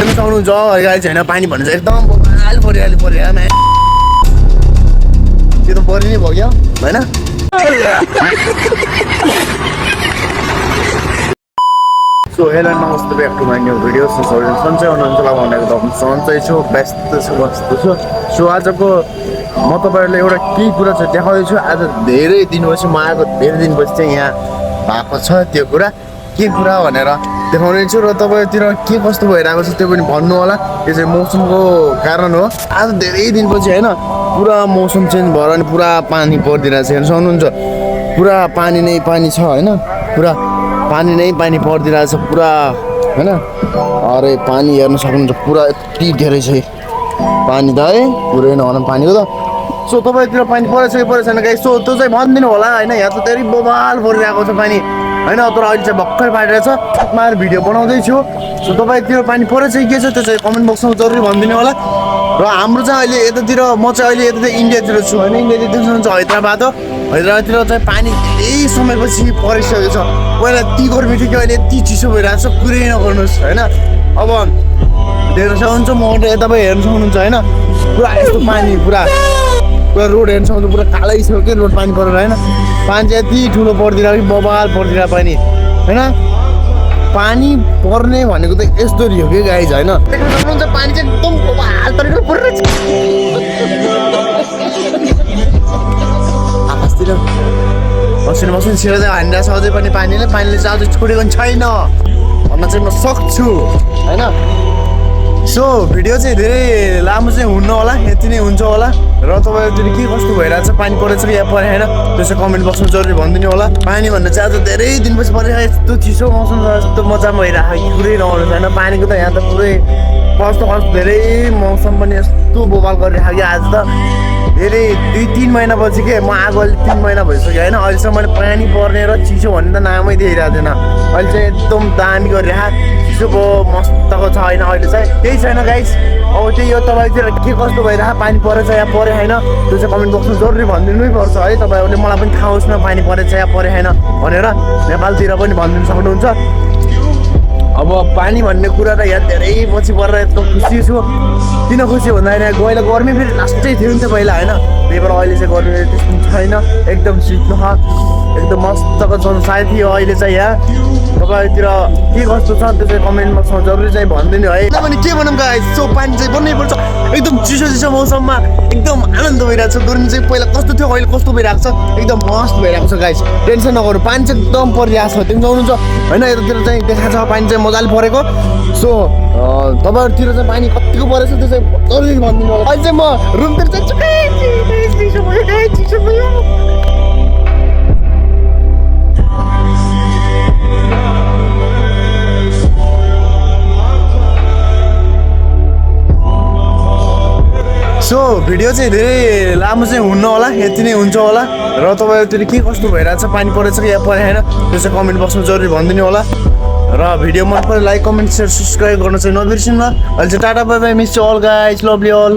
सक्नुहुन्छ गाइस हैन पानी भन्नु चाहिँ एकदम बबाल परिहाल्यो त्यो त परि नै भयो हैन सो हेलो नमस्ते back to my new video so सन्चै हुनुहुन्छ होला भनेको त सन्चै छु व्यस्त छु मस्त छु सो आजको म तपाईँहरूले एउटा केही कुरा चाहिँ देखाउँदैछु आज धेरै दिनपछि म आएको धेरै दिनपछि चाहिँ यहाँ भएको छ त्यो कुरा के कुरा भनेर देखाउने छु र तपाईँतिर के कस्तो भइरहेको छ त्यो पनि भन्नु होला यो चाहिँ मौसमको कारण हो आज धेरै दिनपछि होइन पुरा मौसम चेन्ज भएर अनि पुरा पानी परिदिरहेको छ हेर्नु सक्नुहुन्छ पुरा पानी नै पानी छ होइन पुरा पानी नै पानी परिदिरहेको छ पुरा होइन अरे पानी हेर्न सक्नुहुन्छ पुरा यति धेरै छ पानी त है पुरै नभन पानीको त सो तपाईँतिर पानी परेछ कि परेको छैन गाइस सो त्यो चाहिँ भनिदिनु होला होइन यहाँ त धेरै बबाल परिरहेको छ पानी होइन तर अहिले चाहिँ भर्खर पारिरहेको छ साथमा भिडियो बनाउँदैछु सो तपाईँतिर पानी परेछ कि के छ त्यो चाहिँ कमेन्ट बक्समा जरुरी भनिदिनु होला र हाम्रो चाहिँ अहिले यतातिर म चाहिँ अहिले यता इन्डियातिर छु होइन इन्डियातिर देख्नुहुन्छ हैदराबाद हो हैदराबादतिर चाहिँ पानी धेरै समयपछि परिसकेको छ पहिला यति गर्मी थियो कि अहिले यति चिसो भइरहेको छ कुरै नगर्नुहोस् होइन अब देख्न सक्नुहुन्छ म यता पनि हेर्न सक्नुहुन्छ होइन पुरा यस्तो पानी पुरा रोड हेर्न सक्नुहुन्छ पुरा कालै छ के रोड पानी परेर होइन पानी चाहिँ यति ठुलो परिदिरहेको कि बबाल परिदिरहेको पानी होइन पानी पर्ने भनेको त यस्तो हो कि गाइज होइन देख्न सक्नुहुन्छ पानी चाहिँ एकदम बबाल तरिकाले परिरहेछ आकाशतिर मसिनो मसिनो छिरो चाहिँ हानिरहेको छ अझै पनि पानीले चाहिँ अझै छोडेको छैन भन्न चाहिँ म सक्छु होइन सो भिडियो चाहिँ धेरै लामो चाहिँ हुन्न होला यति नै हुन्छ होला र तपाईँतिर के कस्तो भइरहेको छ पानी परेछ कि या परेन त्यो चाहिँ कमेन्ट बक्समा जरुरी भनिदिनु होला पानी भन्दा चाहिँ आज धेरै दिनपछि परिरहेको यस्तो चिसो मौसम छ यस्तो मजा भइरहेको पुरै नआउनु छैन पानीको त यहाँ त पुरै कस्तो धेरै मौसम पनि यस्तो बोबाल गरिरहेको कि आज त धेरै 2-3 महिनापछि के म आएको अहिले 3 महिना भइसक्यो होइन अहिलेसम्म मैले पानी पर्ने र चिसो भन्ने त नामै दिइरहेको थिएन अहिले चाहिँ एकदम दामी गरिरहेको चिसोको मस्तको छ होइन अहिले चाहिँ केही छैन गाइस अब त्यही हो तपाईँतिर के कस्तो भइरहेको पानी परेछ या परे होइन त्यो चाहिँ कमेन्ट बक्समा जरुरी भनिदिनै पर्छ है तपाईँहरूले मलाई पनि थाहा होस् न पानी परेछ या परे होइन भनेर नेपालतिर पनि भनिदिनु सक्नुहुन्छ अब पानी भन्ने कुरा त यहाँ धेरै पछि परेर एकदम खुसी छु किन खुसी भन्दाखेरि गएर गर्मी फेरि लास्टै थियो नि त पहिला होइन त्यही भएर अहिले चाहिँ गर्मी त्यस्तो छैन एकदम शीतल छ एकदम मस्तको छ सायद थियो अहिले चाहिँ यहाँ तपाईँतिर के कस्तो छ त्यो चाहिँ कमेन्ट बक्समा जरुरी चाहिँ भनिदिनु है किनभने के भनौँ गाइस सो पानी चाहिँ पर्नै पर्छ एकदम चिसो चिसो मौसममा एकदम आनन्द भइरहेको छ गर्मी चाहिँ पहिला कस्तो थियो अहिले कस्तो भइरहेको छ एकदम मस्त भइरहेको छ गाइस टेन्सन नगर्नु पानी चाहिँ एकदम परिरहेको छ त्यो जानुहुन्छ होइन यतातिर चाहिँ देखाएको छ पानी चाहिँ मजाले परेको सो तपाईँहरूतिर चाहिँ पानी कतिको परेछ त्यो चाहिँ जरुरी भनिदिनु होला अहिले चाहिँ म रुमतिर चाहिँ चिसो भयो सो भिडियो चाहिँ धेरै लामो चाहिँ हुन्न होला यति नै हुन्छ होला र तपाईँहरूतिर के कस्तो भइरहेको छ पानी परेछ कि या परेन त्यो चाहिँ कमेन्ट बक्समा जरुरी भनिदिनु होला र भिडियो मन पऱ्यो लाइक कमेन्ट सेयर सब्सक्राइब गर्न चाहिँ नबिर्सिनु अहिले चाहिँ tata bye bye miss all guys lovely all